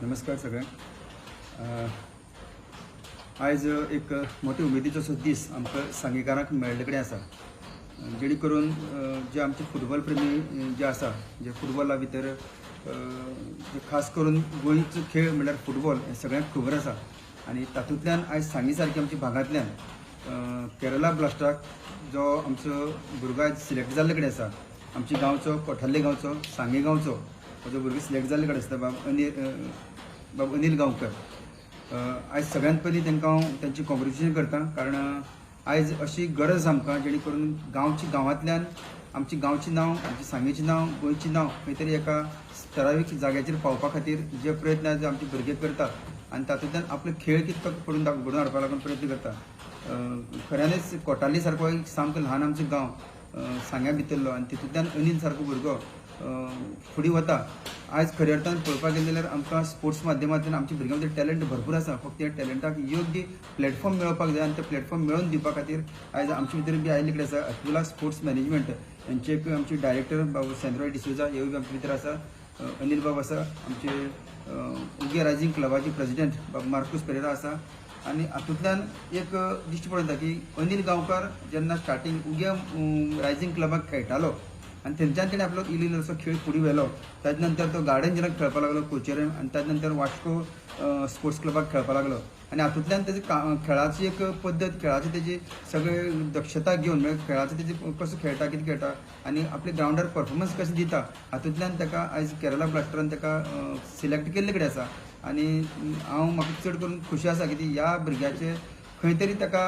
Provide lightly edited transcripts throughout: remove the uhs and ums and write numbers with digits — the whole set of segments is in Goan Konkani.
नमस्कार सगळ्यांक. आयज एक मोठे उमेदीचो असो दीस आमकां सांगेकारांक मेळ्ळे कडेन आसा, जेणे करून जे आमचे फुटबॉल प्रेमी जे आसा, जे फुटबॉला भितर खास करून गोंयचो खेळ म्हणल्यार फुटबॉल हें सगळ्यांक खबर आसा. आनी तातूंतल्यान आयज सांगे सारकी आमच्या भागांतल्यान केरला ब्लास्टाक जो आमचो भुरगो आयज सिलेक्ट जाल्ले कडेन आसा, आमच्या गांवचो, कोठाल्ले गांवचो, सांगे गांवचो जो भुरगो सिलेक्ट जाल्ले कडेन आसता, बाब अनिल गांवकर. आयज सगळ्यांत पयलीं तांकां हांव तांची कॉंग्रेच्युलेशन करता, कारण आयज अशी गरज आमकां जेणे करून गांवची, गांवांतल्यान आमची गांवची नांव, आमची सांगेचें नांव, गोंयचें नांव खंय तरी एका ठरावीक जाग्याचेर पावपा खातीर जे प्रयत्न आयज आमचे भुरगे करतात आनी तातूंतल्यान आपले खेळ कितें करून घडोवन हाडपा लागून प्रयत्न करता. खऱ्यांनीच कोटाली सारको एक सामको ल्हान आमचो गांव सांग्या भितरलो आनी तितूंतल्यान अनिल सारको भुरगो फुडें वता. आयज खऱ्या अर्थान पळोवपाक गेलें जाल्यार आमकां स्पोर्ट्स माध्यमांतल्यान आमच्या भुरग्यां भितर टॅलंट भरपूर आसा, फक्त ह्या टॅलंटाक योग्य प्लॅटफॉर्म मेळोवपाक जाय आनी ते प्लॅटफॉर्म मेळोवन दिवपा खातीर आयज आमचे भितर बी आयिल्ले कडेन आसा अतुला स्पोर्ट्स मॅनेजमेंट हेंचे एक आमचे डायरेक्टर बाबू सेंद्रॉय डिसोजा ह्योय बी आमचे भितर आसा, अनिल बाब आसा, आमचे उगे रायझींग क्लबाचे प्रेजिडेंट बाब मार्कूस पेरेरा आसा. आनी हातूंतल्यान एक दिश्टी पडटा की अनिल गांवकार जेन्ना स्टार्टींग उगे रायझींग क्लबाक खेळटालो आनी थंयच्यान तेणें आपलो इल्लो इल्लोसो खेळ फुडें व्हेलो. ताजे नंतर तो गार्डन जेन्ना खेळपाक लागलो कोचेर आनी ताजे नंतर वास्को स्पोर्ट्स क्लबाक खेळपाक लागलो आनी हातूंतल्यान तेजी खेळाची एक पद्दत, खेळाची तेजी सगळे दक्षता घेवन, म्हळ्यार खेळाची तेजी कसो खेळटा, कितें खेळटा आनी आपले ग्रावंडार परफॉर्मन्स कशें दिता, हातूंतल्यान ताका आयज केरला ब्लास्टरान ताका सिलेक्ट केल्ले कडेन आसा. आनी हांव म्हाका चड करून खुशी आसा की ह्या भुरग्याचे खंय तरी ताका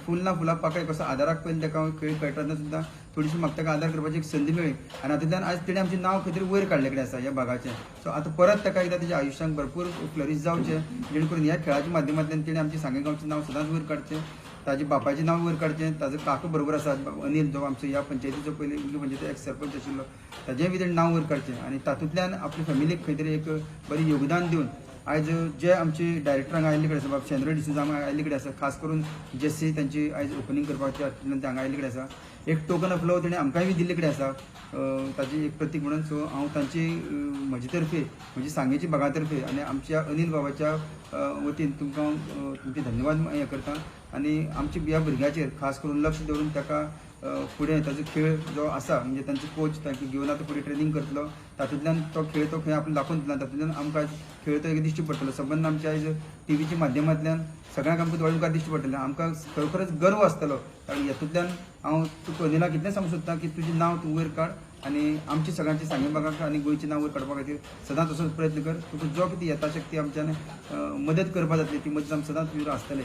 फूल ना फुलां पाकळी कसो आदाराक पयलीं ताका खेळ खेळटना सुद्दां थोडीशी म्हाका ताका आदार करपाची एक संदी मेळ्ळी आनी हातूंतल्यान आयज तेणें आमचें नांव खंय तरी वयर काडलें कडेन आसा ह्या भागाचें. सो आतां परत ताका एकदां तेज्या आयुश्यांत भरपूर फ्लरीश जावचें, जेणे करून ह्या खेळाच्या माध्यमांतल्यान तेणें आमचें सांगें गांवचें नांव सदांच वयर काडचें, ताजे बापायचें नांव वयर काडचें. ताजो काका बरोबर आसा अनिल, जो आमचो ह्या पंचायतीचो पयलीं उगे पंचायती एक्स सरपंच आशिल्लो, ताजेंय बी तेणें नांव वयर काडचें आनी तातूंतल्यान आपल्या फॅमिलीक खंय तरी एक बरें योगदान दिवन आयज जे आमचे डायरेक्टर हांगा आयिल्ले कडेन आसा, बाब शेंद्रो डिसोजा हांगा आयिल्ले कडेन आसा, खास करून जेसी तांची आयज ओपनींग करपाची हातूंतल्यान ते हांगा आयिल्ले कडेन आसा. एक टोकन ऑफ लव तेणें आमकांय बी दिल्ले कडेन आसा, ताजी एक प्रतीक म्हणून. सो हांव तांची म्हजे तर्फे, म्हजी सांगेच्या भागा तर्फे आनी आमच्या अनिल बाबाच्या वतीन तुमकां तुमचे धन्यवाद हें करता आनी आमच्या ह्या भुरग्याचेर खास करून लक्ष दवरून ताका फुडें ताजो खेळ जो आसा, म्हणजे तांचे कोच तांकां घेवन आतां फुडें ट्रेनींग करतलो, तातूंतल्यान तो खेळ तो खंय आपलो दाखोवन दितलो, तातूंतल्यान आमकां खेळ तो एक दिश्टी पडटलो. सबंद आमच्या आयज टिवीच्या माध्यमांतल्यान सगळ्यांक आमकां दोळे मुखार दिश्टी पडटलें, आमकां खरोखरच गर्व आसतलो. कारण हातूंतल्यान हांव तुका अनिलाक इतलें सांगूंक सोदता की तुजें नांव तूं वयर काड आनी आमची सगळ्यांची सांगे भागाक आनी गोंयचें नांव वयर काडपा खातीर सदांच असोच प्रयत्न कर. तुका जो कितें येता शक्ती आमच्यान मदत करपा जातली ती मदत आमी सदांच तुजेर आसतले.